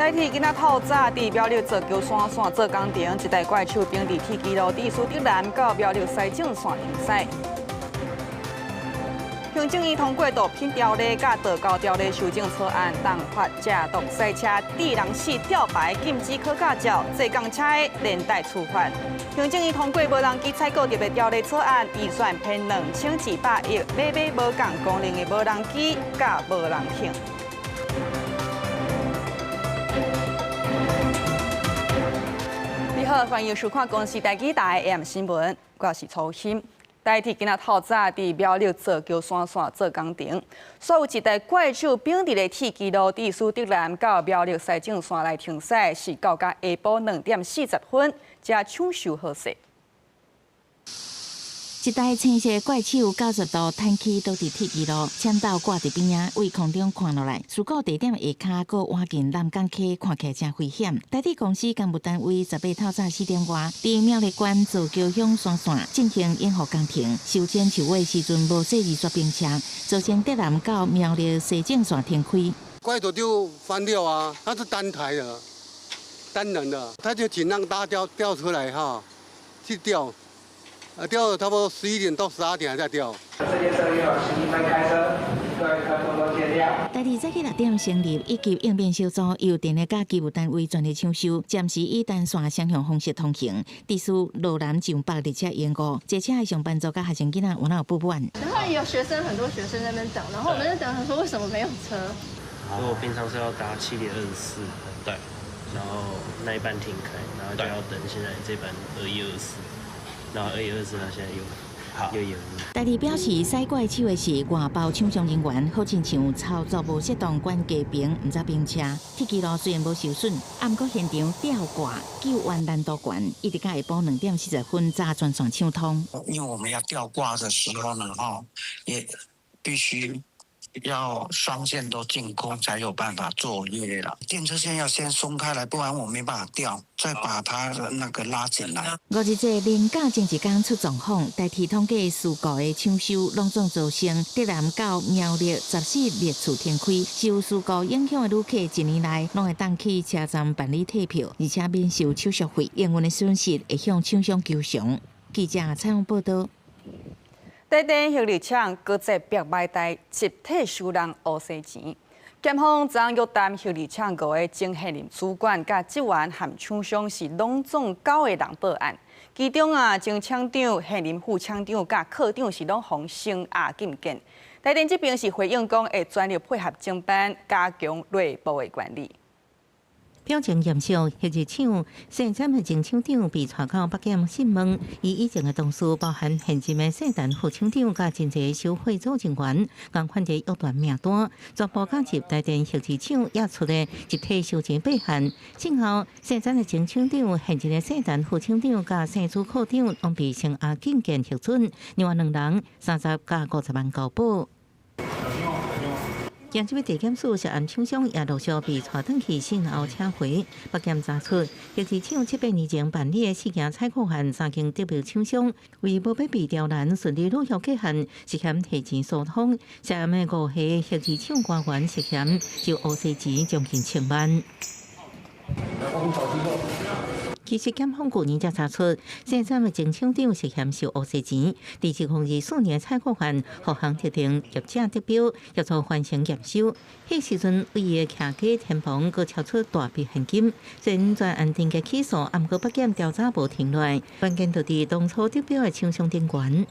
台鐵今仔透早佇苗栗造橋山線做工程，一台怪手並佇鐵支路佇蘇德南到苗栗西正線停駛。行政院通過毒品條例佮道交條例修正草案，重罰食毒賽車致人死吊牌禁止考駕照，坐公車的連帶處罰。行政院通過無人機採購特別條例草案，預算編2200億，買買無仝功能的無人機佮無人艇。你好，歡迎收看公視台語台 AM 新聞，我是楚欣。台鐵今仔透早佇苗栗造橋山線做工程，煞有一台怪手並佇咧鐵支路佇蘇德南到苗栗西正線來停駛，是到甲下晡2點40分才搶修好勢。一台青色怪手90度彈起倒佇鐵支路，簽到掛佇邊仔，對空中看落來，事故地點下跤閣倚近南港溪，看起來誠危險。台鐵公司工務單位18透早4點外，佇苗栗縣造橋鄉山線進行養護工程，修剪樹尾時陣無細意煞冰車，造成德南到苗栗西正線停開。怪手就翻掉啊，它是單台的，單人的，他就盡量拉吊吊出來哈，去吊。啊，吊了差不多11點到12點還在吊。台鐵早起6點成立一級應變小組，由電力佮機務單位全力搶修，暫時以單線雙向方式通行。致使羅南上北列車延誤，坐車的上班族佮學生囡仔有哪有不滿。然後有學生，很多學生在那邊等，然後我們在等，他說為什麼沒有車？我平常是要搭7點24，對，然後那一班停開，然後就要等現在這班2124。然後2124，他現在又延誤。台鐵表示，駛怪手的是外包廠商人員，好親像操作無適當，關機坪毋知冰車。鐵支路雖然無受損，毋過現場吊掛救援難度懸，一直到下晡2點40分才全線暢通。因為我們要吊掛的時候呢，哈，也必須要雙線都淨空，才有辦法作業啦。電車線要先鬆開來，不然我沒辦法吊，再把它那個拉進來。五日這連假前一工出狀況，台鐵統計事故的搶修攏總造成德南到苗栗14列次停開，受事故影響的旅客一年內攏會當去車站辦理退票，而且免收手續費，營運的損失會向廠商求償。記者採訪報道。台電核二廠閣再逼賣台集體收人烏西錢。檢方昨昏約談核二廠五个前現任主管、佮職員和廠商是攏總九個人報案，其中啊前廠長、現任副廠長佮課長是攏予聲押禁見。台電這邊是回應講會全力配合偵辦，加強內部的管理。表情嚴肅，核二廠生產的前廠長被帶到北檢訊問，伊以前的同事包含現任的世陳副廠長佮真濟收賄組人員，仝款佇約談名單，全部加入台電核二廠掖出的集體收錢八項。幸好生產的前廠長、現任的世陳副廠長佮生主課長攏被聲押禁見核准，另外兩人30佮50萬交保。今這位地檢署涉案廠商也陸續被帶轉去訊後請回。北檢查出，核二廠七八年前辦理的四件採購案，三間得標廠商為無欲被刁難，順利履約過項，涉嫌提錢疏通。涉案的五個核二廠官員涉嫌收烏西錢將近千萬。其實檢方舊年才查出，生產的前廠長涉嫌收烏西錢，佇2024年採購案，予項特定業者得標，協助完成驗收。彼時陣，為伊的徛家天棚，閣超出大筆現金。雖然專案定格起訴，毋過北檢調查無停落來，關鍵就佇當初得標的廠商人員。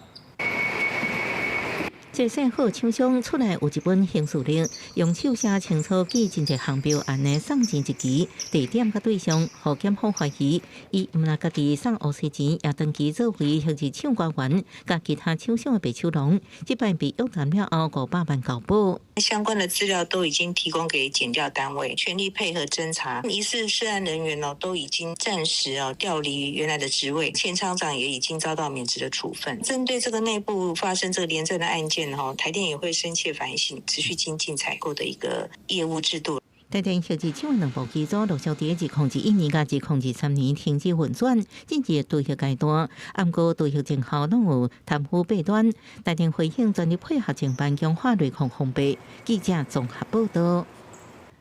這姓賀廠商出來有一本刑事錄，用手寫清楚記真濟項標案的送錢日期、地點佮對象，予檢方懷疑，伊毋但家己送烏西錢，也長期作為核二廠官員，佮其他廠商的白手囊，這擺被約談了後500萬交保。相關的資料都已經提供給檢調單位，全力配合偵查。疑似涉案人員哦，都已經暫時哦調離原來的職位，前廠長也已經遭到免職的處分。針對這個內部發生這個廉政的案件，台電也會深切反省，持續精進採購的一個業務制度。台電核二廠兩部機組陸續佇2021年佮2023年停止運轉，進入除役階段。毋過除役前後攏有貪腐弊端。台電回應全力配合偵辦，強化內控防備。記者綜合報道。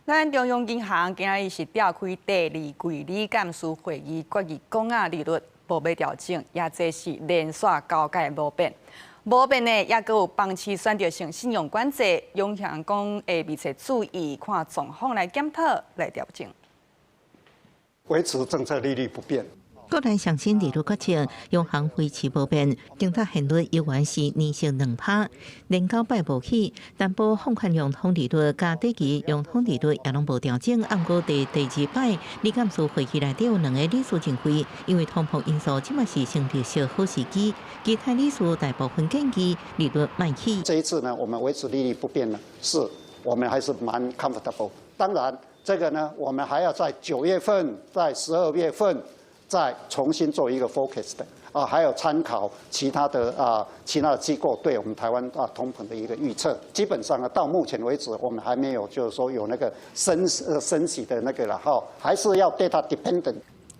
咱中央銀行今日是召開第二季理監事會議，決議講啊利率無欲調整，也這是連續九屆無變。無變的，也閣有房市選擇性信用管制，央行講會密切注意，看狀況來檢討來調整。維持政策利率不變。國內上新利率決策，央行維持無變，政策現率猶原是年息2%，連九擺無起。擔保放款融通利率佮短期融通利率也攏無調整。毋過佇第二擺理監事會議內底有兩个理事認為，因為通膨因素這馬是升利息好時機，其他理事大部分建議利率莫起。這一次呢，我們維持利率不變呢，是我們還是蠻 comfortable。當然，這個呢，我們還要在9月份、在12月份，再重新做一個 forecast 的啊，還有參考其他的機構對我們台灣通膨的一個預測。基本上呢，到目前為止，我們還沒有就是說有那個升息的那個了哈，還是要 data dependent。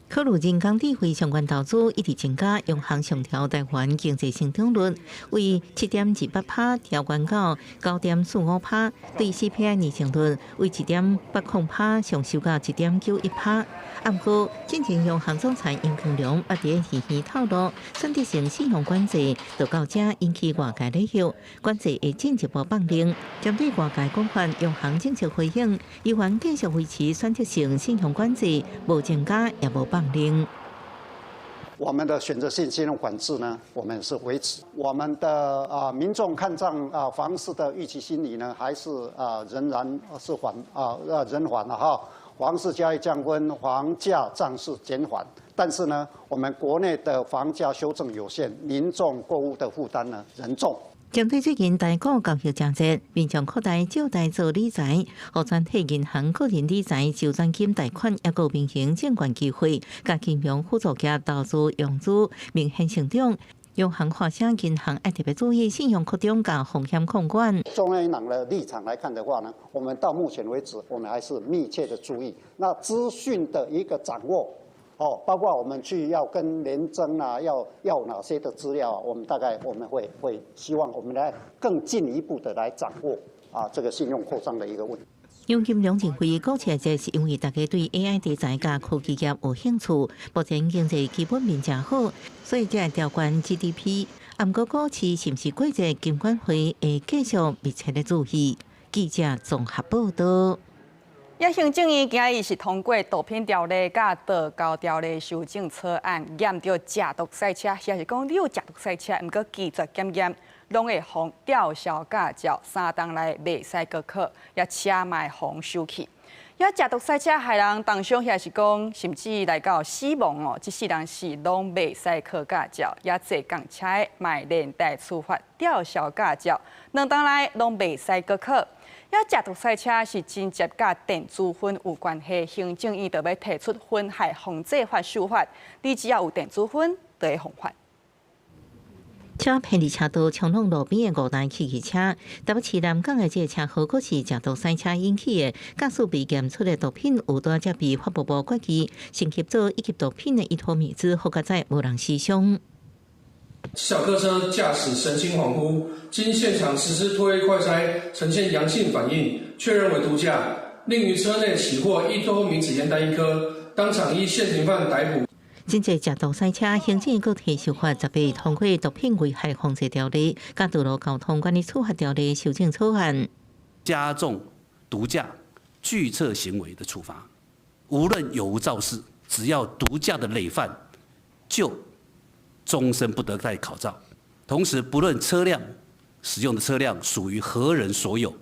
考慮人工智慧相關投資一直增加，央行上調台灣經濟成長率，為7.28%調懸到9.45%，對 CPI 年增率為1.80%上修到1.91%。毋過，進前央行總裁楊金龍也佇會議透露，選擇性信用管制就到這引起外界咧憂，管制會進一步放寬。針對外界講法，央行政策回應，依然繼續維持選擇性信用管制，無增加也無放寬。我們的選擇性信用管制呢，我們是維持。我們的民眾看漲房市的預期心理呢，還是仍然是緩啊仍緩了哈。房市交易降溫，房價漲勢減緩，但是呢，我們國內的房價修正有限，民眾購物的負擔呢仍重。針對最近台股交易誠濟，民眾擴大借貸做理財，予全體銀行個人理財周轉金貸款抑閣民營證券機會，佮金融輔助業投資融資明顯成長。央行發聲，銀行愛特別注意信用擴張佮風險控管。中央銀行的立場來看的話呢，我們到目前為止，我們還是密切的注意那資訊的一個掌握，哦，包括我們去要跟聯徵啊，要哪些的資料啊，我們大概我們會希望我們來更進一步的來掌握這個信用擴張的一個問題。楊金龍認為，股市這是因為大家對 AI 題材佮科技業有興趣，目前經濟基本面誠好，所以才會調懸 GDP。毋過股市是毋是過熱，金管會會繼續密切的注意。記者綜合報道。也行政院今日是通過毒品條例佮道交條例修正草案，驗著食毒賽車，抑是講你有食毒賽車，毋過拒絕檢驗，攏會予吊銷駕照，3冬內袂使閣考，也車嘛會予收去。也食毒賽車害人重傷，抑是講甚至來到死亡哦，這世人是攏袂使考駕照，也坐仝車的嘛連帶處罰吊銷駕照，2冬內攏袂使閣考。也食毒賽車是直接佮電子薰有關係，行政院就欲提出薰害防制法修法，你只要有電子薰，就會予罰。車偏離車道衝挵路邊的五台汽機車，台北市南港的這个車禍，閣是食毒賽車引起的。駕駛被檢出的毒品有單才被法務部決議，先協助一級毒品的依托咪酯，好佳哉無人死傷。小客車駕駛神情恍惚，經現場實施唾液快篩呈現陽性反應，確認為毒駕，另於車內起獲依托咪酯煙彈一顆，當場依現行犯逮捕。針對食毒賽車，行政院閣提修法，10月通過毒品危害防制條例、佮道路交通管理處罰條例修正草案，加重毒駕拒測行為的處罰，無論有無肇事，只要毒駕的累犯，就終身不得再考照。同時，不論車輛使用的車輛屬於何人所有，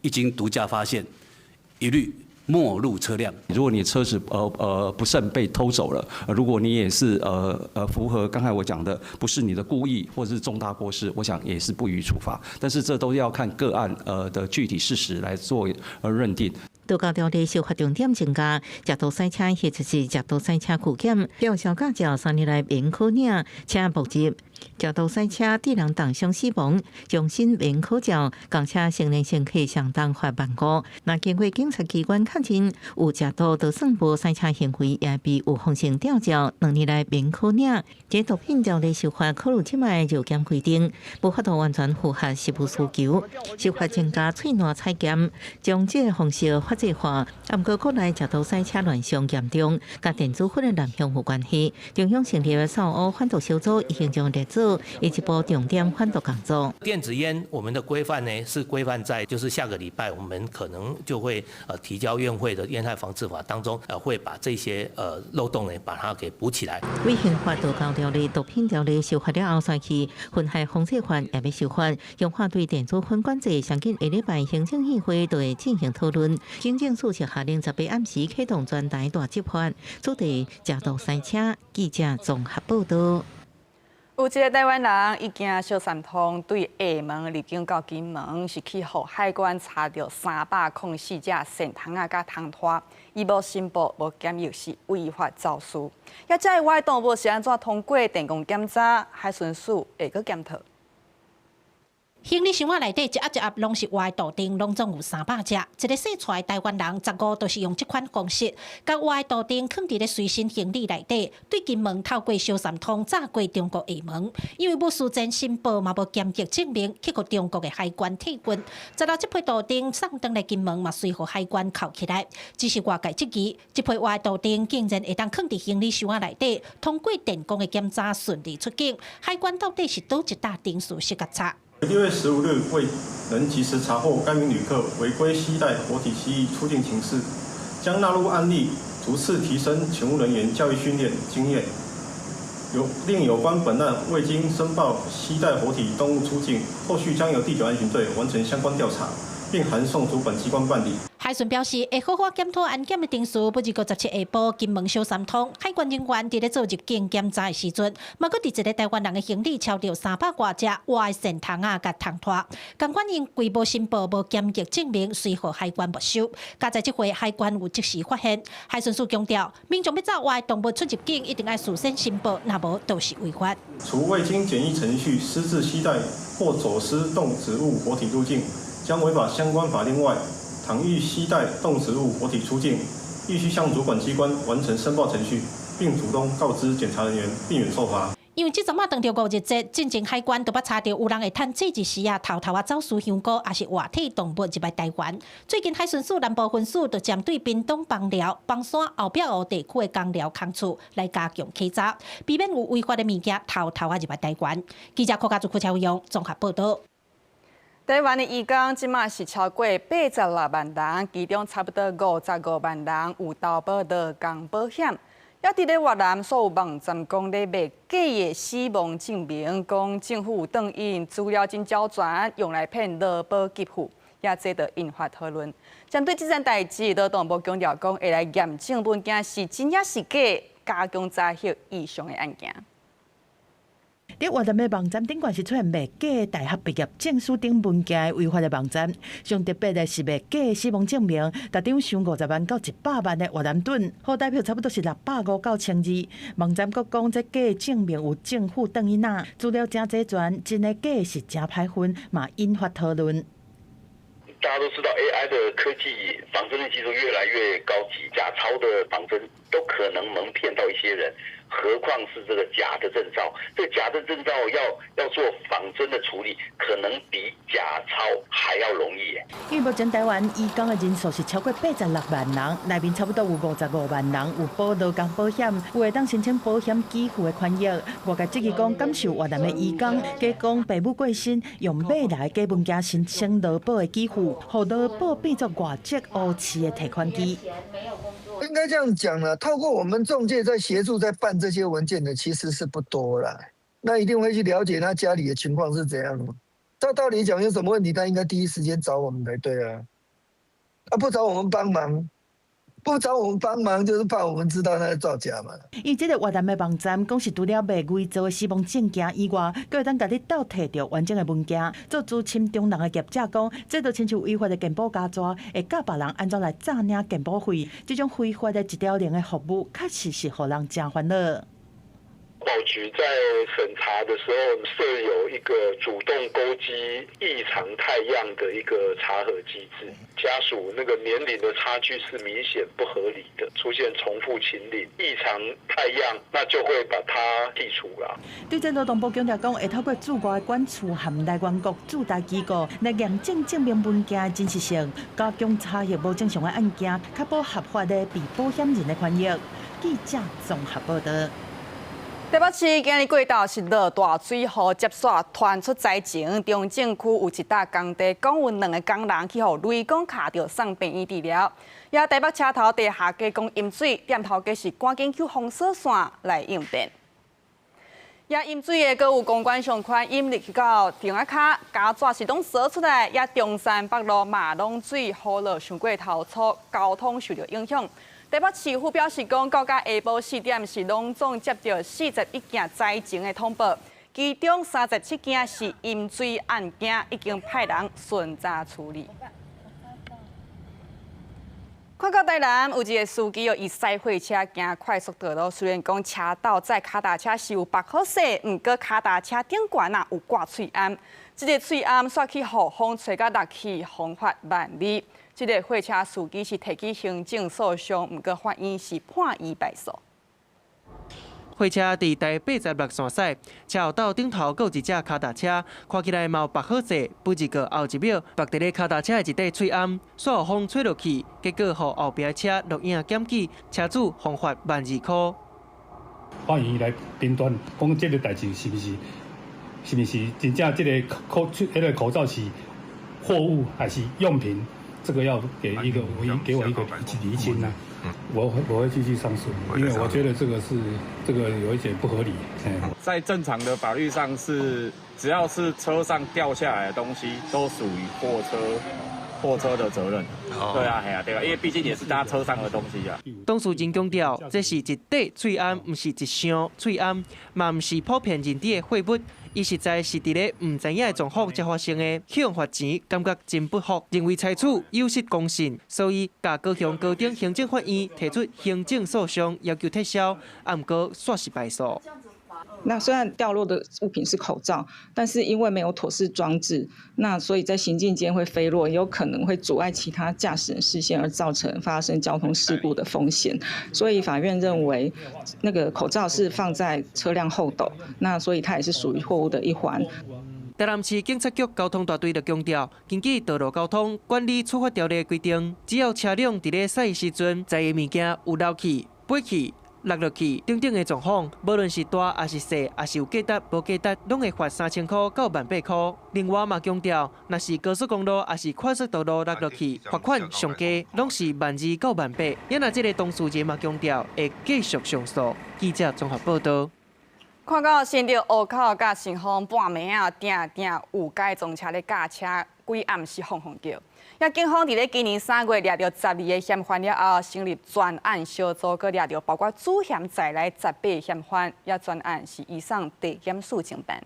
一經毒駕發現，一律沒入車輛。如果你車子不慎被偷走了，如果你也是符合剛才我講的，不是你的故意或者是重大過失，我想也是不予處罰。但是這都要看個案的具體事實來做認定。道交條例修法重點增加，食毒賽車或者是食毒賽車拒檢，吊銷駕照3年內免考領，車沒入。食毒賽車致人重傷死亡，終身免考照，仝車成年乘客上當罰1萬5。若經過警察機關確認有食毒，就算無賽車行為，也被預防性吊照，2年內免考領。這毒品條例修法考慮這擺藥檢規定，無法度完全符合實務需求，修法增加喙瀾採檢，將這个方式發濟化，啊，毋過國內食毒賽車亂象嚴重，佮電子粉的濫用有關係。中央成立的掃烏反毒小組已經將列做一步重點反毒工作。電子菸，我們的規範呢是規範在，就是下個禮拜我們可能就會提交院會的菸害防治法當中，會把這些漏洞呢把它給補起來。違刑法道交條例、毒品條例修法了後，煞去薰害防制法也欲修法，強化對電子粉管制。上緊下禮拜行政院會就會進行討論。警政署下令18暗時啟動全台大執法，主題食毒賽車。記者綜合報導。有一个台灣人，伊經小三通對廈門入境到金門，是去予海關查著304隻蟮蟲仔佮蟲拖，伊無申報、無檢疫，是違法走私。抑這个活動物是按怎通過電光檢查？海巡署會閣檢討。行李箱仔內底一盒一盒攏是活的豆丁，攏總有300隻。一個姓蔡的台灣人，15就是用這款方式，共活的豆丁囥佇咧隨身行李內底，對金門透過小三通炸過中國廈門。因為無事前申報嘛無檢疫證明，去予中國的海關提訊。16這批豆丁送轉來金門嘛，隨予海關扣起來。只是外界質疑，這批活的豆丁竟然會當囥佇行李箱仔內底，通過電光的檢查順利出境，海關到底是佗一搭程序失覺查？6月15日未能及時查獲該名旅客違規攜帶活體蜥蜴出境情事，將納入案例，逐次提升勤務人員教育訓練經驗。有另有關本案未經申報攜帶活體動物出境，後續將由第九岸巡隊完成相關調查，並函送主管機關辦理。海巡表示，會好好檢討安檢的程序。不過27下晡，金門小三通海關人員佇咧做入境檢查的時陣，嘛閣佇一個台灣人的行李抄著300外隻活的蟮蟲仔佮蟲拖。仝款因為無申報、無檢疫證明，隨予海關沒收。佳哉這回海關有即時發現，海巡署強調，民眾欲走活的動物出入境，一定愛事先申報，若無就是違法。除未經檢疫程序私自攜帶或走私動植物活體入境，將違法相關法令外，倘欲攜帶動植物活體出境，亦須向主管機關完成申報程序，並主動告知檢查人員，避免受罰。因為這陣仔當著五日節，進前海關都捌查著有人會趁節日時啊，偷偷仔走私香菇，抑是活體動物入來台灣。最近海巡署南部分署就針對屏東枋寮、枋山後壁湖地區的工寮空厝來加強稽查，避免有違法的物件偷偷仔入來台灣。記者柯家祖、柯超勇綜合報導。台灣的移工這馬是超過86萬人，其中差不多55萬人有投保勞工保險。抑佇咧越南，所有網站講咧賣假的死亡證明，講政府有當𪜶資料真周全，用來騙勞保給付，也這就引發討論。針對這件代誌，勞動部強調講會來驗證文件是真抑是假，加強查核異常的案件。佇越南的網站頂懸是出現賣假大學畢業證書等文件的違法的網站，上特別的是賣假死亡證明，逐張收50萬到100萬的越南盾，好代表差不多是650到1200。網站閣講這假證明有政府當伊拿，資料誠齊全，真的假是誠歹分，嘛引發討論。大家都知道 AI 的科技仿真的技術越來越高級，假鈔的仿真都可能蒙騙到一些人，何況是這個假的證照？這個假的證照要做仿真的處理，可能比假鈔還要容易。因為目前台灣移工的人數是超過86萬人，內面差不多有55萬人有保勞工保險，有會當申請保險給付的權益。外界質疑講，敢是越南的移工，假講父母過身，用買來假文件申請勞保的給付，予勞保變做外籍烏市的提款機。應該這樣講啦，透過我們仲介在協助在辦這些文件的，其實是不多啦。那一定會去了解他家裡的情況是怎樣的。照道理講，有什麼問題，他應該第一時間找我們才對啊。啊，不找我們幫忙，不找我們幫忙，就是怕我們知道他在造假嘛。伊這个越南的網站，講是除了賣偽造的死亡證件以外，閣會當共你鬥提著完整的文件。做資深中人的業者講，這就親像違法的健保加紙，會教別人按怎來詐領健保費。這種非法的一條龍的服務，確實是予人誠煩惱。保局在審查的時候設有一個主動勾稽異常態樣的一個查核機制，家屬那個年齡的差距是明顯不合理的，出現重複請領異常態樣，那就會把它剔除啦。對這勞動部強調講，會透過駐外館處和來源國駐台機構來驗證證明文件的真實性，加強查核無正常的案件，確保合法的被保險人的權益。記者綜合報道。台北市今日過晝是落大水雨接煞，傳出災情。中正區有一搭工地，講有兩个工人去予雷公卡著送病院治療。也台北車頭地下街講淹水，店頭家是趕緊去封鎖線來應變。也淹水的，閣有公館上寬淹入去到埕仔跤，膠紙是攏掃出來。也中山北路嘛攏水雨落傷過頭粗，交通受著影響。台北市府表示講，到下晡4點是攏總接著41件災情的通報，其中37件是淹水案件，已經派人巡查處理。看到台南有一个司機哦，伊駛貨車行快速道路，雖然講車道載跤踏車是有縛好勢，毋過跤踏車頂懸啊有掛喙罨，這个喙罨煞去予風吹甲落去，風罰12,000。這个貨車司機是提起行政訴訟，毋過法院是判伊敗訴。貨車佇台86線駛，車後斗頂頭閣有一隻跤踏車，看起來嘛有縛好勢，不過後一秒，縛佇咧跤踏車的一塊喙罨，煞予風吹落去，結果予後壁車錄影檢舉，車主予罰12,000箍。法院來評斷，講這个代誌是毋是真正這个口彼个口罩是貨物還是用品？這個要給一個給我一個釐清啊！我會繼續上訴，因為我覺得這個是這個有一點不合理。在正常的法律上是，只要是車上掉下來的東西，都屬於貨車的責任。對啊，係啊，對啊，因為畢竟也是搭車上的東西啊。當事人強調，這是一塊喙罨，毋是一箱喙罨，嘛毋是普遍認知的貨物。伊實在是佇咧毋知影的狀況才發生的，去予罰錢，感覺真不服，認為裁處有失公信，所以共高雄高等行政法院提出行政訴訟，要求撤銷，啊，毋過煞是敗訴。那雖然掉落的物品是口罩，但是因為沒有妥適裝置，那所以在行進間會飛落，有可能會阻礙其他駕駛人視線，而造成發生交通事故的風險。所以法院認為，那個口罩是放在車輛後斗，那所以它也是屬於貨物的一環。台南市警察局交通大隊就強調，根據道路交通管理處罰條例規定，只要車輛佇咧駛時陣，載的物件有漏去、飛去、落落去等等的狀況，無論是大抑是細，抑是有價值無價值，攏會罰3000箍到18,000箍。另外嘛強調，若是高速公路抑是快速道路落落去，罰款上低攏是12,000到18,000。也若這个當事人嘛強調，會繼續上訴。記者綜合報道。看到新竹湖口佮新豐半暝仔，定定有改裝車咧駕車，規暗時放放叫。也警方佇咧今年3月掠著12个嫌犯了後，成立專案小組，閣掠著包括主嫌在內18嫌犯，也專案是移送地檢署偵辦。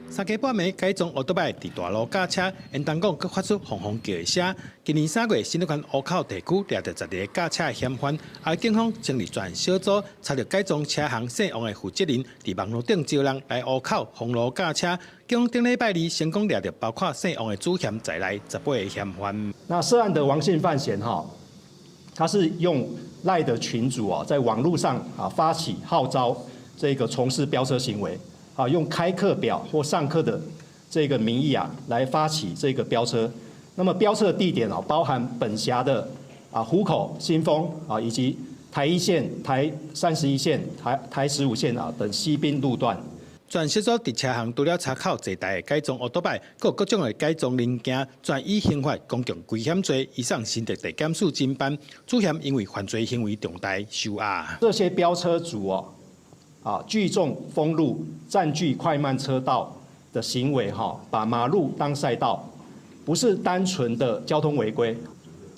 三更半暝改裝歐多擺佇大路駕車，應當講閣發出轟轟叫的聲。今年3月，新竹縣湖口地區掠著12个駕車的嫌犯，後警方成立專案小組，查著改裝車行姓王的負責人，佇網路頂招人來湖口封路駕車。警方頂禮拜二成功掠著包括姓王的主嫌在內18个嫌犯。那涉案的王姓范閒哈，他是用賴的群組啊，在網路上啊發起號召這個從事飆車行為。啊，用開課表或上課的這個名義啊，來發起這個飆車。那麼飆車的地點啊，包含本轄的啊湖口、新豐啊，以及台一線、台31線、台15線啊等西濱路段。專案小組佇車行除了查扣坐台的改裝歐多擺，閣有各種的改裝零件，轉以刑法公共危險罪移送新竹地檢署偵辦。主嫌因為犯罪行為重大受押。這些飆車族哦。啊，聚眾封路、佔據快慢車道的行為，哈，把馬路當賽道，不是單純的交通違規，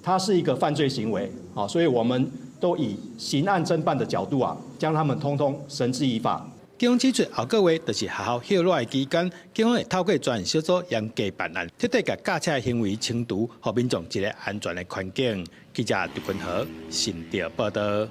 它是一個犯罪行為，啊，所以我們都以刑案偵辦的角度啊，將他們通通繩之以法。警方指出，後個月就是學校歇熱的期間，警方會透過專案小組嚴格辦案，徹底共駕車行為清除，予民眾一个安全的環境。記者劉君豪新竹報道。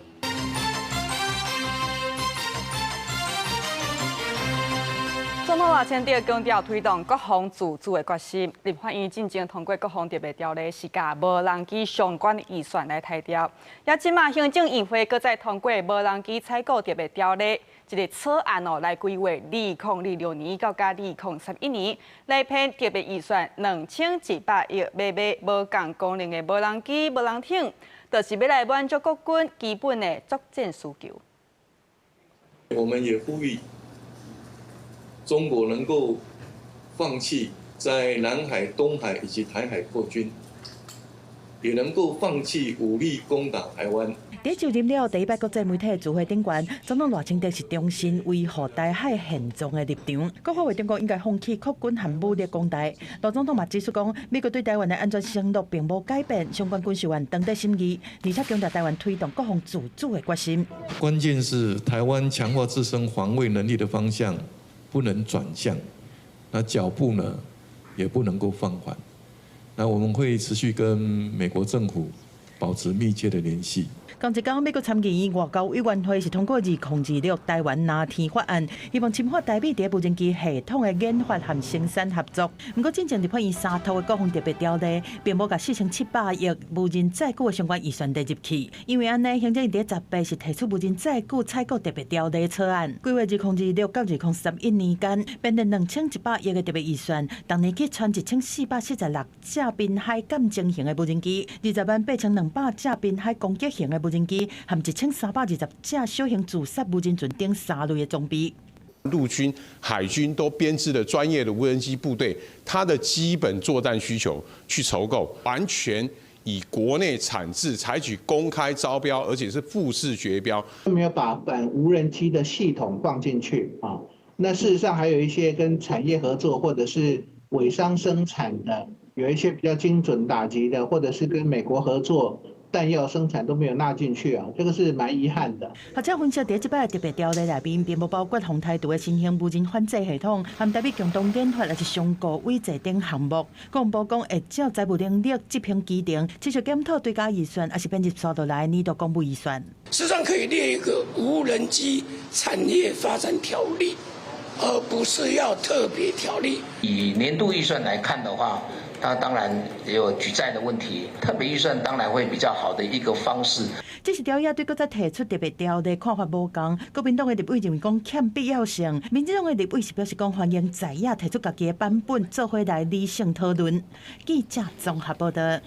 總統賴清德強調推動國防自主的決心。立法院進前通過國防特別條例，是共無人機相關預算來刣掉。也這馬行政院會閣再通過無人機採購特別條例，這个草案哦來規劃2026年到2031年來編特別預算2100億買買無仝功能的無人機、無人艇，就是欲來滿足國軍基本的作戰需求。我們也呼籲中國能夠放棄在南海、東海以及台海擴軍，也能夠放棄武力攻打台灣。佇就任了第一擺國際媒體的聚會頂懸，總統賴清德是重申維護台海現狀的立場，閣呼籲中國應該放棄擴軍和武力攻台。賴總統嘛指出講，美國對台灣的安全承諾並無改變，相關軍售案當佇審議，而且強調台灣推動國防自主的決心。關鍵是台灣強化自身防衛能力的方向不能轉向，那腳步呢也不能夠放緩。那我們會持續跟美國政府保持密切的聯繫。仝一工，美國參議院外交委員會是通過2026台灣藍天法案，希望深化台美佇無人機系統的研發和生產合作。毋過，進前立法院三讀的國防特別條例，並無共4700億無人載具的相關預算列入去。因為按呢，行政院佇10八是提出無人載具採購特別條例草案，規劃2026到2031年間，編列2100億的特別預算，逐年去簽1446架濱海鑑偵型的無人機，20萬8200架濱海攻擊型的無人機，和1320架小型自殺無人船等三類的裝備。陸軍、海軍都編制了專業的無人機部隊，它的基本作戰需求去籌購，完全以國內產製，採取公開招標，而且是複式決標。沒有把反無人機的系統放進去啊。那事實上還有一些跟產業合作或者是委商生產的，有一些比較精準打擊的，或者是跟美國合作。彈藥生產都沒有納進去啊，這個是蠻遺憾的。學者分析，佇這擺特別條例內面，並無包括防台獨的新型無人反制系統，和台美共同研發，抑是商購委製等項目。國防部講會照財務能力執行規定，持續檢討追加預算，抑是編入紲落來年度公務預算。實際上可以列一個無人機產業發展條例，而不是要特別條例。以年度預算來看的話，那當然也有舉債的問題，特別預算當然會比較好的一個方式。這是朝野對閣再提出特別條例看法無仝，國民黨的立委認為講欠必要性，民進黨的立委是表示講歡迎在野提出家己的版本，做伙來理性討論。記者綜合報道。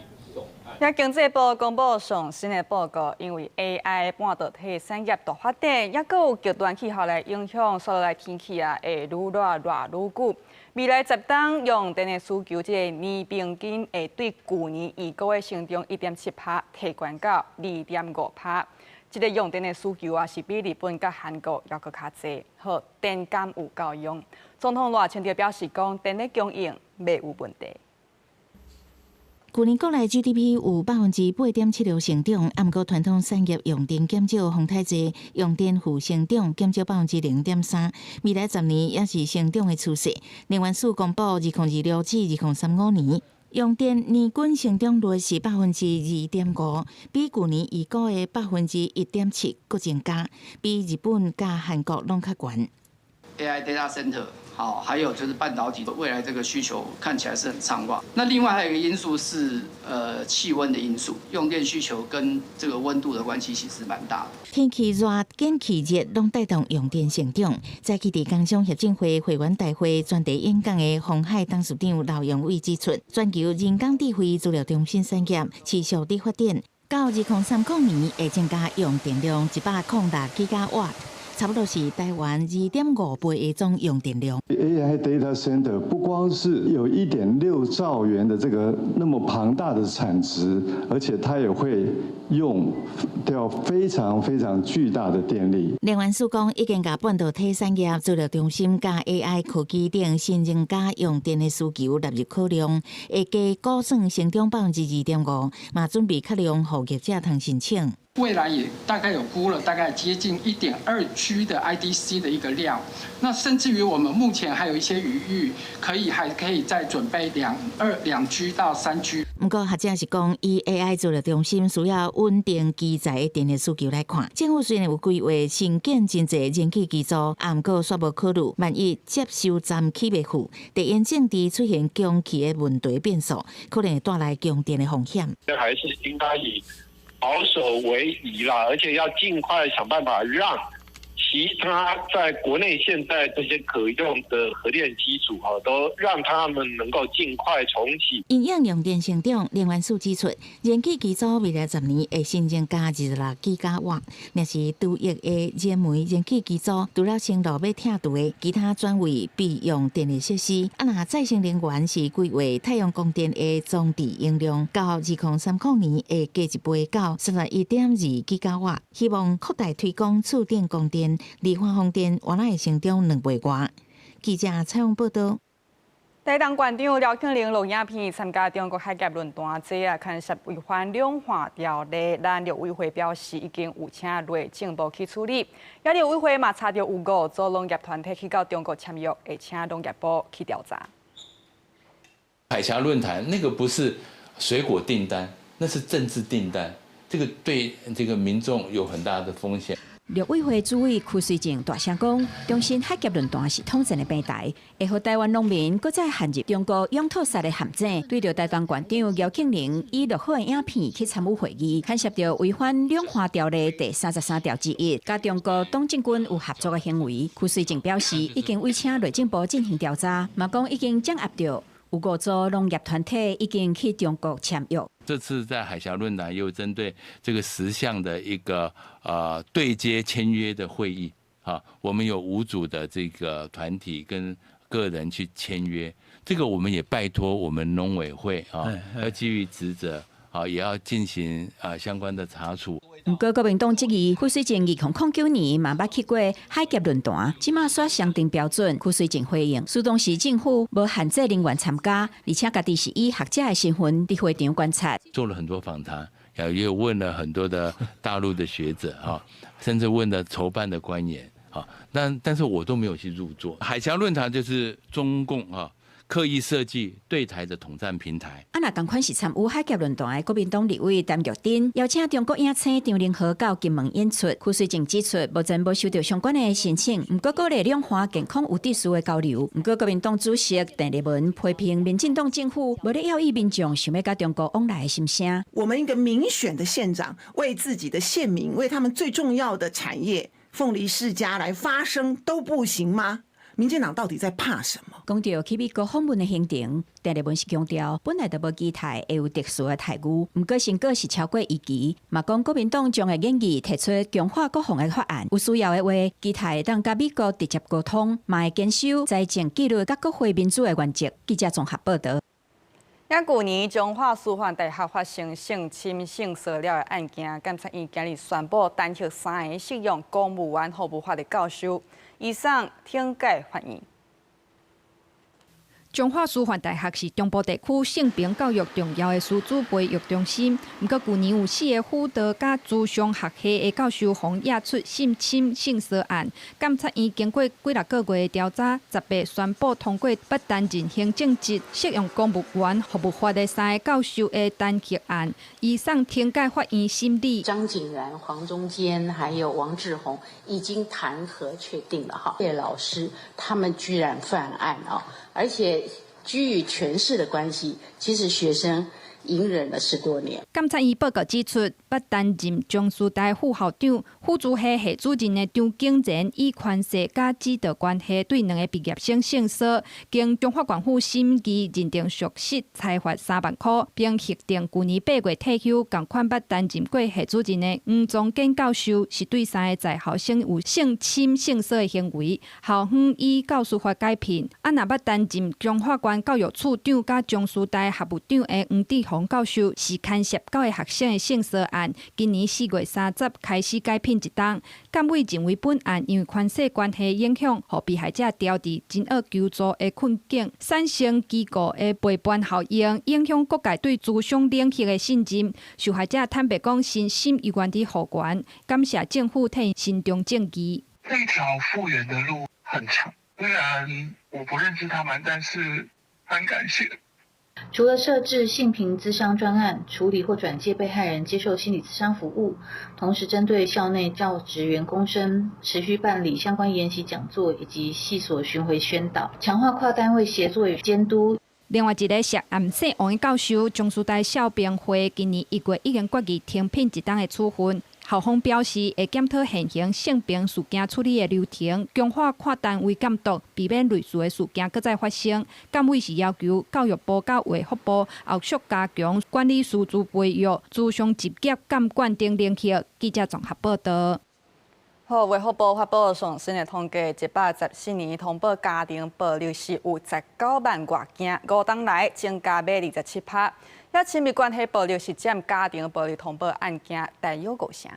也經濟部公布上新的報告，因為 AI 半導體產業大發展，抑閣有極端氣候來影響，紲落來天氣啊會愈熱熱愈久。未來10冬用電的需求，這个年平均會對舊年預估的成長1.7%，提懸到2.5%。這个用電的需求啊，是比日本佮韓國猶閣較濟。好，電敢有夠用？總統賴清德表示講，電力供應袂有問題。舊年國內 GDP 有8.76%成長，毋過傳統產業用電減少風太濟，用電負成長減少0.3%。未來10年也是成長的趨勢。能源署公布，2026至2035年用電年均成長率是2.5%，比舊年預估的1.7%閣增加，比日本佮韓國攏較懸。 AI data center 好，還有就是半導體未來這個需求看起來是很暢旺。那另外還有一個因素是，氣溫的因素，用電需求跟這個溫度的關係其實蠻大的。天氣熱、天氣熱，攏帶動用電成長。早起佇工商協進會會員大會專題演講的鴻海董事長劉揚偉指出，全球人工智慧資料中心產業持續佇發展，到2030年會增加用電量106吉瓦。差不多是台灣2.5倍的總用電量。 AI data center 不光是有1.6兆元的這個那麼龐大的產值，而且它也會用掉非常非常巨大的電力。能源署講，已經共半導體產業資料中心佮 AI 科技等新增加用電的需求納入考量，會加估算成長2.5%，嘛準備較量予業者通申請。未來也大概有估了，大概接近1.2 G 的 IDC 的一個量。那甚至於我們目前還有一些餘裕，可以還可以再準備2 G 到3 G。毋過學者是講，以 AI 資料中心需要穩定機載的電力需求來看，政府雖然有規劃新建真濟燃氣機組，啊，毋過煞無考慮，萬一接收站起袂赴，地緣政治出現供氣的問題變數，可能會帶來供電的風險。還是應該以保守為宜啦，而且要盡快想辦法讓其他在國內現在這些可用的核電機組啊，都讓他們能夠盡快重啟。因應用電成長，能源署指出，燃氣機組未來10年會新增加26吉瓦，若是除役的燃煤燃氣機組，除了線路欲拆除的，其他轉為備用電力設施。啊，若再生能源是規劃太陽光電的裝置容量，到2030年會加一倍到31.2吉瓦。希望擴大推廣儲電光電。離岸風電原來會成長2倍外。記者採訪報道。台東縣長廖慶玲錄影片參加中國海峽論壇，這啊牽涉違反兩岸條例，咱陸委會表示已經有請內政部去處理。也陸委會嘛查著有五組農業團體去到中國簽約，會請農業部去調查。海峽論壇那個不是水果訂單，那是政治訂單，這個對這個民眾有很大的風險。陸委會主委邱垂正大聲講，中信海峽論壇是統戰的平台，會予台灣農民閣再陷入中國養兔殺的陷阱。對著台東縣長姚慶鈴以錄好的影片去參與會議，牽涉著違反兩岸條例第33條之一，佮中國黨政軍有合作的行為。邱垂正表示，已經委請內政部進行調查，嘛講已經掌握著有五組農業團體已經去中國簽約。這次在海峽論壇又針對這個10項的一個對接簽約的會議，哈，我們有五組的這個團體跟個人去簽約，這個我們也拜託我們農委會啊，要基於職責啊，也要進行啊相關的查處。毋過國民黨質疑，邱垂正2009年嘛捌去過海峽論壇，這馬煞雙重標準。邱垂正回應，蘇當時政府無限制人員參加，而且家己是以學者的身份佇會場觀察。做了很多訪談，也有問了很多的大陸的學者啊，甚至問了籌辦的官員啊，但是我都沒有去入座。海峽論壇就是中共啊，刻意設計對台的統戰平台。啊，若仝款是參與海峽論壇的國民黨立委陳玉珍，邀請中國影星張凌赫到金門演出。邱垂正指出，目前無收到相關的申請，毋過鼓勵兩岸健康有秩序的交流。毋過國民黨主席鄭麗文批評民進黨政府無咧要意民眾想欲佮中國往來的心聲。我們一個民選的縣長，為自己的縣民，為他們最重要的產業鳳梨世家來發聲都不行嗎？民進黨到底在怕什麼？講著去美國訪問的行程，鄭麗文是強調，本來就無期待會有特殊的待遇，毋過成果是超過預期。嘛講國民黨將會研議提出強化國防的法案，有需要的話，期待會當佮美國直接溝通，嘛會堅守財政紀律佮國會民主的原則。記者綜合報導。也舊年彰化師範大學發生性侵、性騷擾的案件，檢察院今日宣布彈劾三個適用公務員服務法的教授，移送懲戒法院。彰化師範大學是中部地區性平教育重要的師資培育中心。毋過，舊年有四个輔導佮諮商學系的教授予驗出性侵、性騷案，檢察院經過幾六個月的調查，18宣布通過不擔任行政職、適用公務員服務法的三个教授的彈劾案，移送懲戒法院審理。張景然、黃中堅還有王志宏已經彈劾確定了哈，葉老師他們居然犯案啊！而且基於權勢的關係，其實學生隱忍了10多年。檢察院報告指出，捌擔任彰師大副校長、輔助系系主任的張景仁，以權勢佮指導關係對兩个畢業生性騷，經彰化縣府審議認定屬實，裁罰3萬箍，並核定舊年8月退休。仝款捌擔任過系主任的黃宗堅教授，是對三个在校生有性侵、性騷的行為，校方依教師法解聘。啊，若捌擔任彰化縣教育處長佮彰師大學務長的黃志宏教授是牽涉九个學生的性騷案，今年4月30開始解聘一冬。監委認為本案因為權勢關係影響，予被害者掉佇真惡求助的困境，產生機構的背叛效應，影響各界對諮商領域的信任。受害者坦白講，身心猶原佇復原，感謝政府替伸張正義。這條復原的路很長，雖然我不認識他們，但是很感謝。除了設置性平諮商專案，處理或轉介被害人接受心理諮商服務，同時針對校內教職員工生，持續辦理相關研習講座以及系所巡迴宣導，強化跨單位協作與監督。另外一个涉案姓王的教授，中師大校評會今年1月已經決議停聘一冬的處分。校方表示會檢討現行性平事件處理的流程，強化跨單位監督，避免類似的事件閣再發生。監委是要求教育部佮衛福部後續加強管理師資培育、諮商執業監管等領域。記者綜合報導。好，衛福部發布上新的統計，114年通報家庭暴力是有19萬外件，5冬來增加欲27%。遐親密關係暴力是佔家庭暴力通報案件大約5成。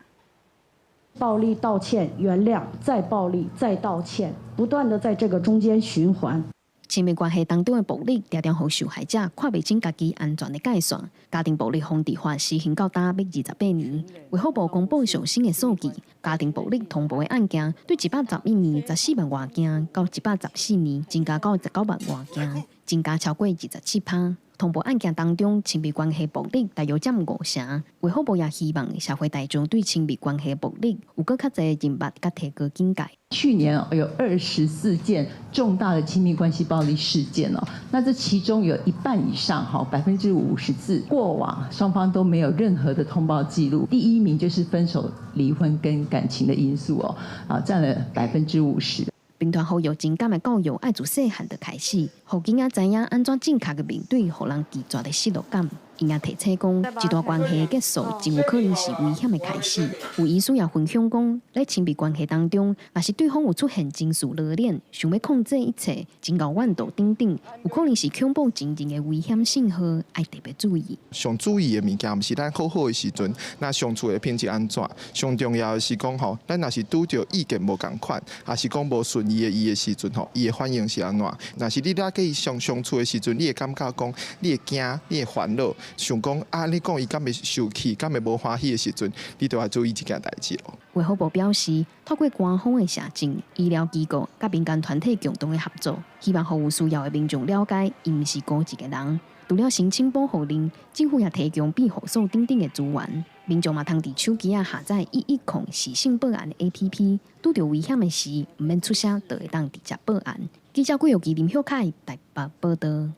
暴力道歉、原諒、再暴力、再道歉，不斷的在這個中間循環。親密關係當中的暴力，常常予受害者看袂清家己安全的界線。家庭暴力防治法施行到今欲28年，衛福部公布上新的數據，家庭暴力通報的案件，對111年14萬外件，到114年增加到19萬外件，增加超過27%。通報案件當中，親密關係暴力大約佔5成。衛福部也希望社會大眾對親密關係暴力有閣較濟認捌，佮提高警覺。去年有24件重大的親密關係暴力事件哦，那這其中有一半以上，哈，54%，過往雙方都沒有任何的通報記錄。第一名就是分手、離婚跟感情的因素哦，啊，佔了50%。兵團呼籲情感的教育愛自細漢就開始，予囡仔知影按怎正確的面對予人拒絕的失落感。伊也提醒講，一段關係結束，真有可能是危險的開始。有醫師也分享講，佇親密關係當中，若是對方有出現情緒勒鏈，想欲控制一切，真𠢕怨妒等等，有可能是恐怖情人的危險信號，愛特別注意。上注意的物件，毋是咱好好的時陣，那相處的品質按怎？上重要的是講吼，咱若是拄著意見無仝款，抑是講無順意的伊的時陣吼，伊的反應是按怎？若是你咧佮伊相相處的時陣，你會感覺講，你會驚，你會煩惱。想講啊，你講伊敢會受氣，敢會無歡喜的時陣，你就愛注意這件代誌咯。衛福部表示，透過官方的社政、醫療機構佮民間團體共同的合作，希望予有需要的民眾了解，伊毋是孤一個人。除了申請保護令，政府也提供庇護所等等的資源。民眾嘛通佇手機仔下載110視訊報案的 APP，拄著危險的時，毋免出聲，就會當直接報案。記者郭玉琪、林秀凱台北報導。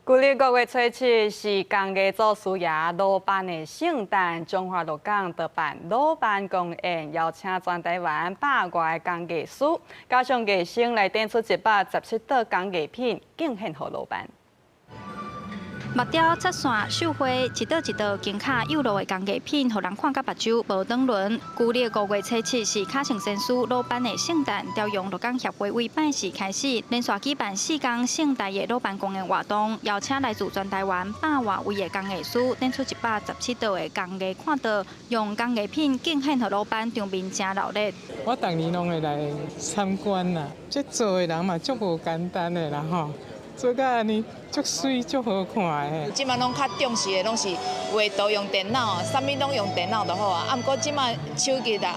舊曆5月初7是工藝祖師爺魯班的聖誕，彰化鹿港就辦魯班公宴，邀請全台灣百外个工藝師，加上藝生來展出117道工藝品，敬獻予魯班。木雕、插線、繡花，一道一道精巧幼路的工藝品，予人看甲目睭無轉輪。舊曆5月初7是跤性先師魯班的聖誕，朝陽鹿港協會為拜四開始，連續舉辦四工盛大的魯班公宴活動，邀請來自全台灣百外位的工藝師，展出117道的工藝看桌，用工藝品敬獻予魯班，場面誠熱鬧。我逐年攏會來參觀啦，這做的人嘛足無簡單的啦吼。做甲按呢，足媠足好看的。這馬攏較重視的，攏是畫圖用電腦，啥物攏用電腦就好啊。啊，毋過這馬手藝啦，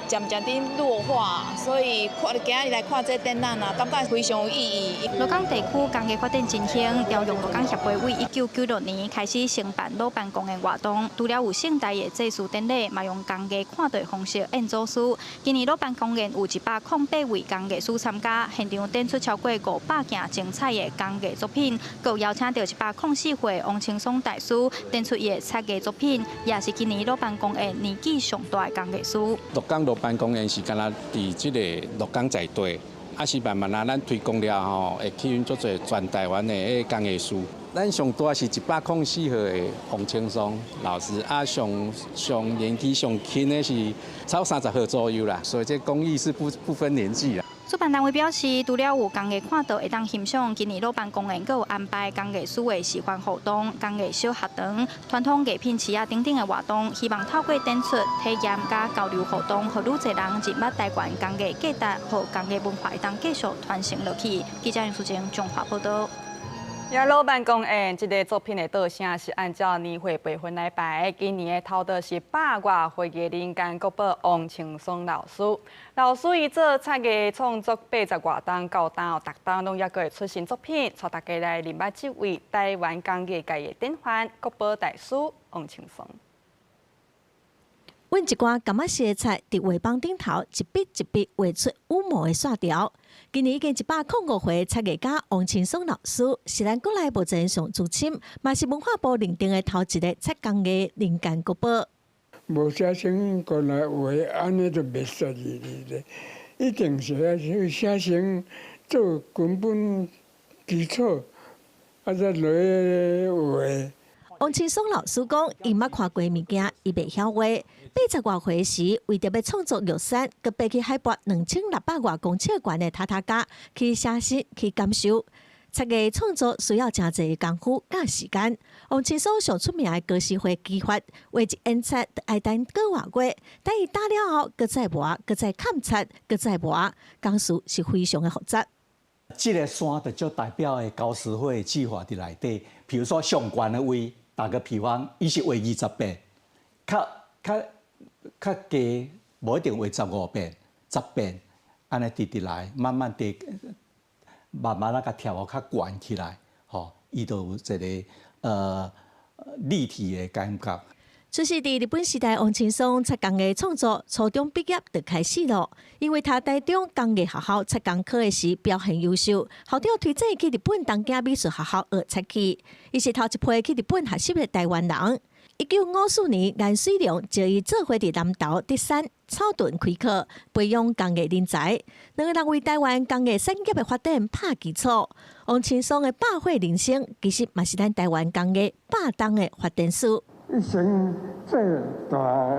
漸漸佇弱化，所以看今仔日來看這展覽啊，感覺非常有意義。鹿港地區工藝發展真興，朝陽鹿港協會為1996年開始承辦魯班公宴活動，除了有盛大的祭祀典禮，嘛用工藝看桌方式宴祖師。今年魯班公宴有108位工藝師參加，現場展出超過500件精彩的工藝作品，閣邀請到104歲王青松大師展出伊的漆藝作品，也是今年魯班公宴年紀上大的工藝師。鹿港魯班公宴是干焦佇這个鹿港在地，啊是慢慢啊，咱推廣了後，會吸引足濟全台灣的彼個工藝師。咱上大是104號的王青松老師，啊上上年紀上輕的是超30歲左右啦，所以這工藝是不分年紀啦。主辦單位表示，除了有工藝看到會當欣賞，今年魯班公園閣有安排工藝師的示範活動、工藝小學堂、傳統藝品市仔等等的活動，希望透過展出、體驗佮交流活動，予愈濟人認捌台灣工藝價值，予工藝文化會當繼續傳承落去。記者楊淑貞綜合報導。也魯班公園這個作品的導向是按照年歲輩分來排，今年的頭道是百外歲的人間國寶王青松老師。老師伊做漆藝創作80外冬到今哦，逐冬攏猶閣會出新作品，帶大家來認捌這位台灣工藝界的典範國寶大師王青松。阮一寡柑仔色的漆，佇畫板頂頭一筆一筆畫出五毛的線條。今年已經105歲漆藝家王青松老師，是咱國內目前上資深，嘛是文化部認定的頭一个漆工藝人間國寶。無寫生過來畫，按呢就袂煞去咧。一定是愛寫生做根本基礎，啊再落去畫。王青松老師講，伊毋捌看過物件，伊袂曉畫。80外歲時，為著欲創作玉山，閣爬去海拔2600外公尺懸的塔塔加去寫實去感受。漆藝創作需要誠濟功夫佮時間。王青松上出名的高師會技法，畫一煙漆愛等個外月，等伊打了後，閣再磨，閣再崁漆，閣再磨，工序是非常的複雜。這个山就足代表的高師會技法佇內底，比如說上懸的位，打個比方，伊是畫20遍，較較較低，無一定畫15遍、10遍，按呢直直來，慢慢地、慢慢仔共疊予較懸起來，吼，伊就有一个立體的感覺。出世佇日本時代，王青松漆工藝創作初中畢業就開始了。因為讀台中工藝學校漆工科的時表現優秀，校長推薦去日本東京美術學校學漆器。伊是頭一批去日本學習的台灣人。1954年，顏水龍就伊做伙佇南投德山草屯開課，培養工藝人才。兩个人為台灣工藝產業的發展拍基礎。王青松的百歲人生，其實嘛是咱台灣工藝百冬的發展史。一生最大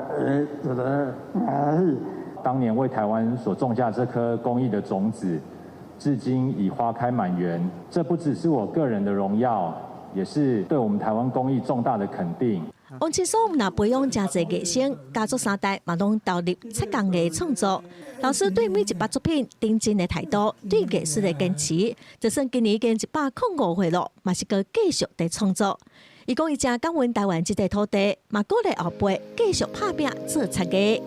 的一个歡喜。當年為台灣所種下這顆工藝的種子，至今已花開滿園。這不只是我個人的榮耀，也是對我們台灣工藝重大的肯定。王青松毋但培養誠濟藝生，家族三代嘛攏投入漆工藝創作。老師對每一筆作品認真的態度，對藝術的堅持，就算今年已經105歲了，嘛是閣繼續佇創作。伊講伊誠感恩台灣這塊土地，嘛鼓勵後輩繼續拍拚做漆藝。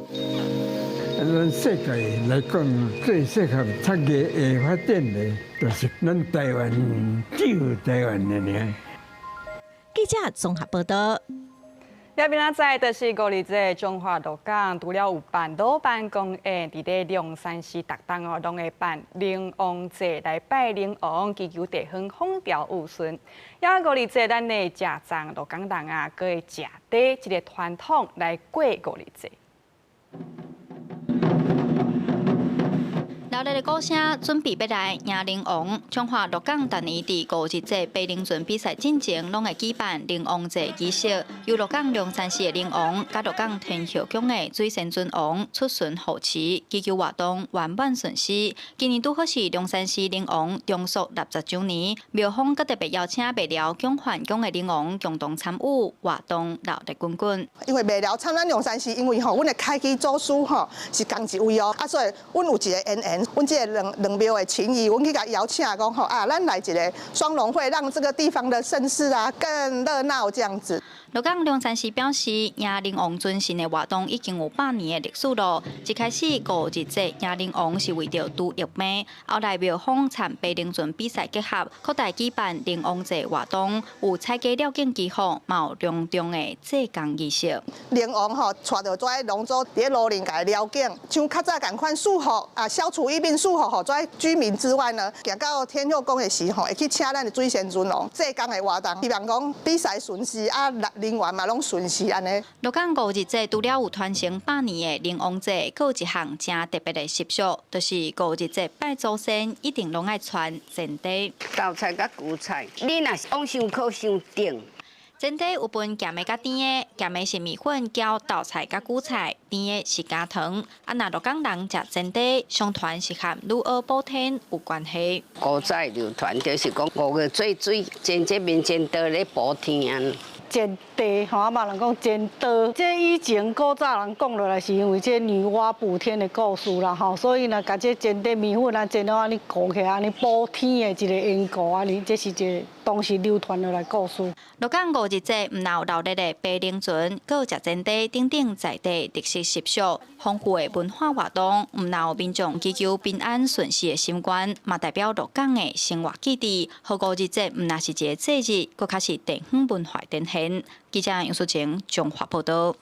咱世界來講，最適合漆藝的發展的，就是咱台灣，只有台灣的爾。記者綜合報道。也明仔載就是五日節，彰化鹿港除了有辦魯班公演，佇咧龍山寺逐冬哦，攏會辦靈王祭來拜靈王，祈求地方風調雨順。也五日節，咱的食粽鹿港人啊，閣會食糜這个傳統來過五日節。熱烈的鼓聲準備欲來迎靈王。彰化鹿港逐年佇五日節白龍船比賽進前，攏會舉辦靈王祭儀式，由鹿港龍山寺的靈王佮鹿港天后宮的水仙尊王出巡護持，祈求活動圓滿順遂。今年拄好是龍山寺靈王重塑60週年，廟方閣特別邀請麥寮蔣范宮的靈王共同參與活動，熱鬧滾滾。因為麥寮參咱龍山寺，因為吼，阮的開基祖師吼是仝一位哦，啊，所以阮有一个淵源。阮這個兩廟的情誼，阮去共邀請講吼啊，咱來一个雙龍會，讓這個地方的盛事啊更熱鬧這樣子。鹿港龍山寺表示，迎靈王尊神的活動已經有100年的歷史咯。一開始五日節迎靈王是為著除疫病，後來廟方參白龍船比賽結合，擴大舉辦靈王祭活動，有彩旗了境祈福，嘛有隆重的祭工儀式。靈王吼帶著這龍舟佇咧路裡共了境，像較早仝款祝福啊，消除疫病祝福予遮居民之外呢，行到天后宮的時候，會去請咱的水仙尊王祭工的活動，希望講比賽順遂啊，人員嘛攏順遂按呢。鹿港五日節除了有傳承百年的靈王祭，閣有一項誠特別的習俗，就是五日節拜祖先一定攏愛穿煎糜。豆菜佮韭菜，你若是往傷苦傷頂。煎糜有分鹹的佮甜的，鹹的是麵粉攪豆菜佮韭菜，甜的是加糖。啊，若鹿港人食煎糜，相傳是和女媧補天有關係。古早流傳就是講五月做水，煎這面煎刀咧補天啊。煎糜吼，啊嘛人講煎刀，這以前古早人講落來是因為這女媧補天的故事啦吼，所以呢，共這煎糜麵粉啊煎了按呢糊起來，按呢補天的一個緣故，按呢這是一個當時流傳落來故事。鹿港五日節毋但有鬧熱的白龍船，閣有食煎糜等等在地特色習俗，豐富的文化活動，毋但有民眾祈求平安順遂的心願，嘛代表鹿港的生活記憶。予五日節毋但是一个節日，閣較是地方文化展現。記者楊淑晴綜合報道。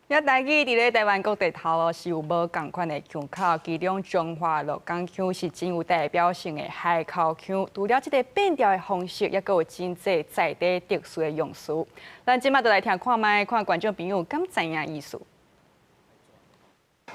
遐台語佇咧台灣各地頭路是有無仝款的腔口，其中彰化鹿港腔是真有代表性的海口腔。除了這个變調的方式，猶閣有真濟在地特殊的用詞。咱這馬就來聽看覓，看觀眾朋友敢知影意思。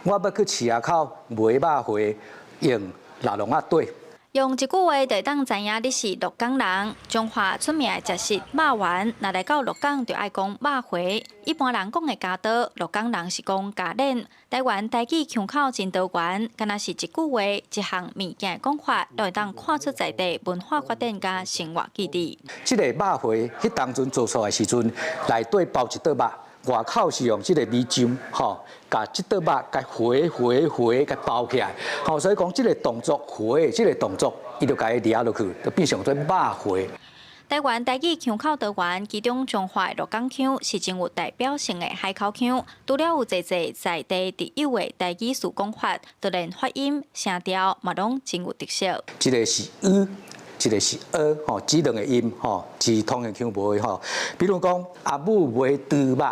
我欲去市仔口賣肉糜，用蜊籠仔綴。用一句話就會當知影你是鹿港人。彰化出名的食食肉圓，若來到鹿港就愛講肉糜。一般人講的鉸刀，鹿港人是講鉸鏈。台灣台語腔口真多元，敢若是一句話、一項物件的講法，都會當看出在地文化發展佮生活記憶。這个肉糜，彼當陣做出來時陣，內底包一桌肉。外口是用這个米漿，吼，共這桌肉共糜糜糜共包起來，吼，所以講這个動作糜，這个動作，伊就共伊掠落去，就變成做肉糜。台灣台語腔口多元，其中彰化鹿港腔是真有代表性的海口腔。除了有濟濟在地特有的台語詞講法，就連發音、聲調嘛攏真有特色。這个是 ㄨ，這个是 ㄜ，吼，這兩个音，吼，是通行腔無的吼。比如講，阿母賣豬肉。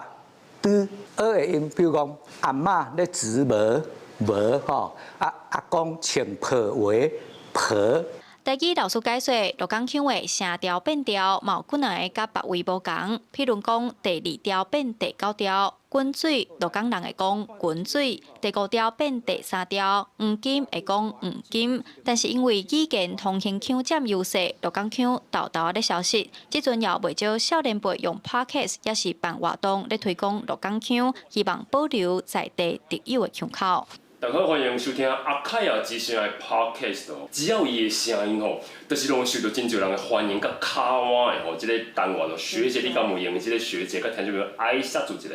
豬 ㄜ 的音，比如講阿嬤咧織帽帽吼，啊阿公穿皮鞋皮。台語老師解說，鹿港腔的聲調變調，嘛有幾兩个佮別位無仝。譬如講，第二調變第九調，滾水，鹿港人會講滾水；第五調變第三調，黃金會講黃金。但是因為語言通行腔佔優勢，鹿港腔沓沓咧消失。這陣也有袂少少年輩用 Podcast 抑是辦活動咧推廣鹿港腔，希望保留在地特有的腔口。大家好，歡迎收聽阿凱亞之聲的 Podcast 哦。只要伊的聲音吼，就是攏受到真濟人的歡迎，佮敲碗的吼，這个單元哦，學姐你敢有閒？這个學姐佮聽眾朋友愛煞做一下。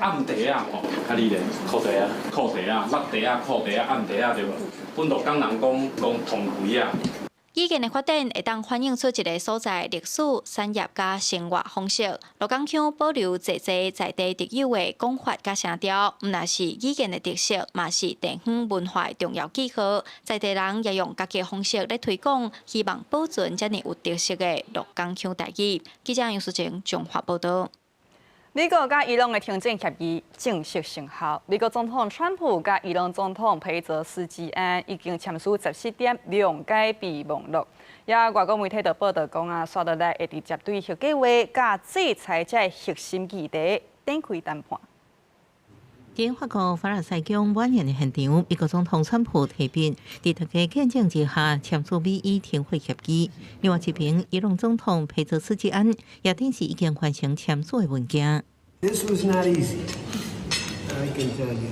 暗袋仔吼，啊你咧？褲袋仔，褲袋仔，落袋仔，褲袋仔，暗袋仔對無？阮鹿港人講講銅櫃仔。語言的發展會當反映出一个所在歷史、產業佮生活方式。鹿港腔保留濟濟在地特有的講法佮聲調，毋但是語言的特色，嘛是地方文化的重要記號。在地人也用家己的方式咧推廣，希望保存遮爾有特色的鹿港腔台語。記者楊淑晴綜合報道。美國佮伊朗的停戰協議正式生效。美國總統川普佮伊朗總統裴澤斯基安已經簽署十四點諒解備忘錄。也外國媒體就報道講啊，紲落來會直接對核計畫佮制裁這核心議題展開談判。佇法國凡爾賽宮晚宴的現場，美國總統川普提筆，佇大家見證之下簽署美伊停火協議。另外一邊，伊朗總統裴澤斯基安也等是已經完成簽署的文件。 This was not easy, I can tell you.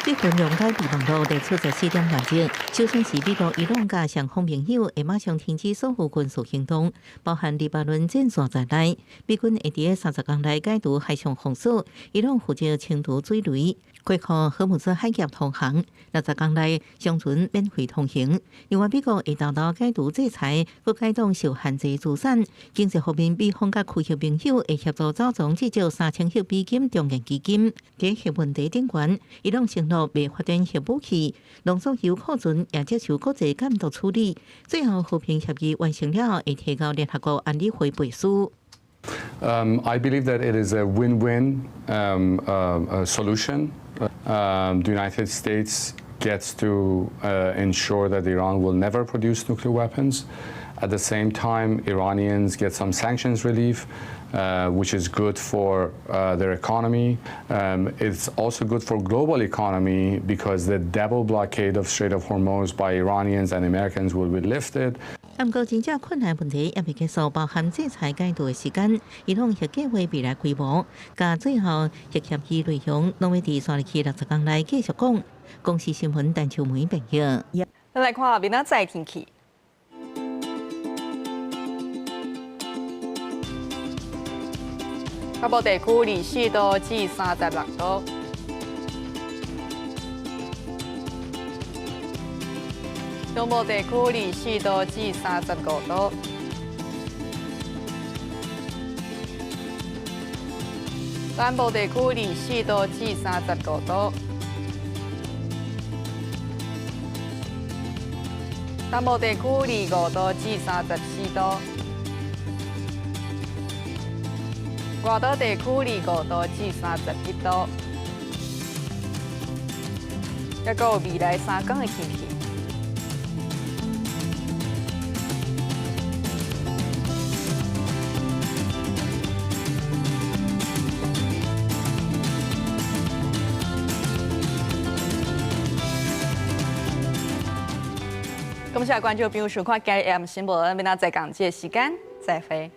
這份諒解備忘錄列出十四點原則，首先是美國、伊朗佮雙方盟友會馬上停止所有軍事行動，包含黎巴嫩戰線在內。美軍會佇30工內解除海上封鎖，伊朗負責清除水雷，恢復荷姆茲海峽通航。60工內商船免費通行。另外，美國會沓沓解除制裁，閣解凍受限制資產。經濟方面，美方佮區域盟友會協助走總至少3000億美金重建基金。佇核問題頂懸，伊朗承諾袂發展核武器，濃縮鈾庫存也接受國際監督處理。最後和平協議完成了後，會提交聯合國安理會背書。 I believe that it is a win-win solution. The United States gets to ensure that Iran will never produce nuclear weapons. At the same time, Iranians get some sanctions relief, which is good for their economy. It's also good for global economy because the double blockade of Strait of Hormuz by Iranians and Americans will be lifted. 毋過真正困難問題猶未結束，包含制裁解除的時間、伊朗核計畫未來規模，佮最後核協議內容，攏欲佇紲入去60工內繼續講。公視新聞陳秋梅編譯。咱來看明仔載天氣。北部地區24度至36度。中部地區24度至35度。南部地區24度至35度。東部地區25度至34度。外島地區25度至31度。抑閣有未來3工的天氣。感謝觀眾朋友收看今日 AM 新聞，明仔載仝這个時間再會。